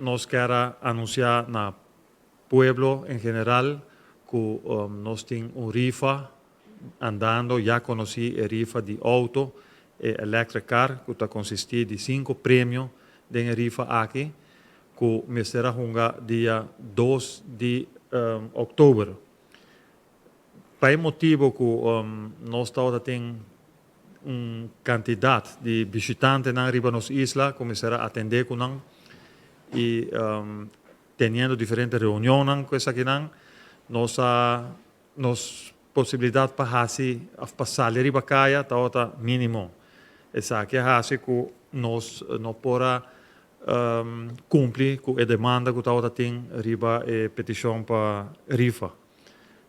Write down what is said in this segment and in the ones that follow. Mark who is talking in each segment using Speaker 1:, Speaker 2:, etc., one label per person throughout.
Speaker 1: Nos kier a anuncia na pueblo en general cu nos tin un rifa andando. Ya conoci e rifa di auto, e electric car, cu ta consisti di cinco premio den e rifa aki, cu mester a hunga dia 2 di october. Pa e motibo cu nos tin un cantidad di bishitantenan riba nos isla, cu mester a atende cu nan y teniendo diferente reunion cu esakinan, nos posibilidad pa hasi of pa sali riba caya ta minimo. Esaki a hasi cu nos no por a cumpli cu e demanda cu tin riba e peticion pa rifa.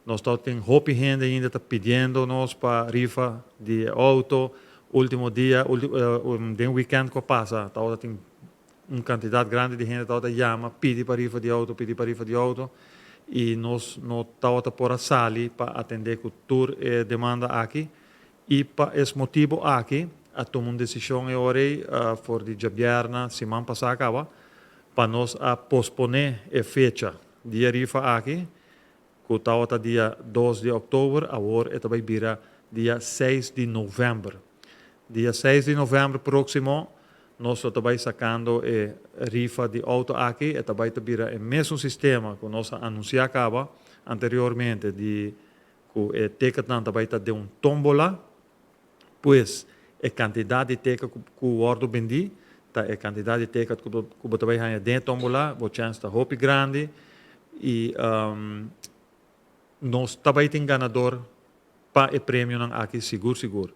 Speaker 1: Nos tin hopi hende ainda ta pidiendo nos pa rifa di auto. Ultimo dia, den weekend cu pasa, tin un cantidad grandi di hende ta yama, pidi pa rifa di auto, pidi pa rifa di auto. Y nos no tabata por a sali pa atende cu tur e demanda aki. Y pa e motibo aki, a tuma un decision e ora for di diabierna, siman pasa caba, pa nos a pospone e fecha di rifa aki, cu tabata dia 2 di october, awor ta bay bira dia 6 di november. Dia 6 di november proximo, nos ta bay sacando e rifa di auto aki, y tambe ta bira e mesun sistema cu nos a anuncia caba anteriormente, di cu e ticketnan tambe ta di un tombola, pues e cantidad di ticket cu wordo bendi, ta e cantidad di ticket cu bo tambe haya den tombola, e chance ta hopi grandi y nos tambe tin ganador pa e premionan aki sigur sigur.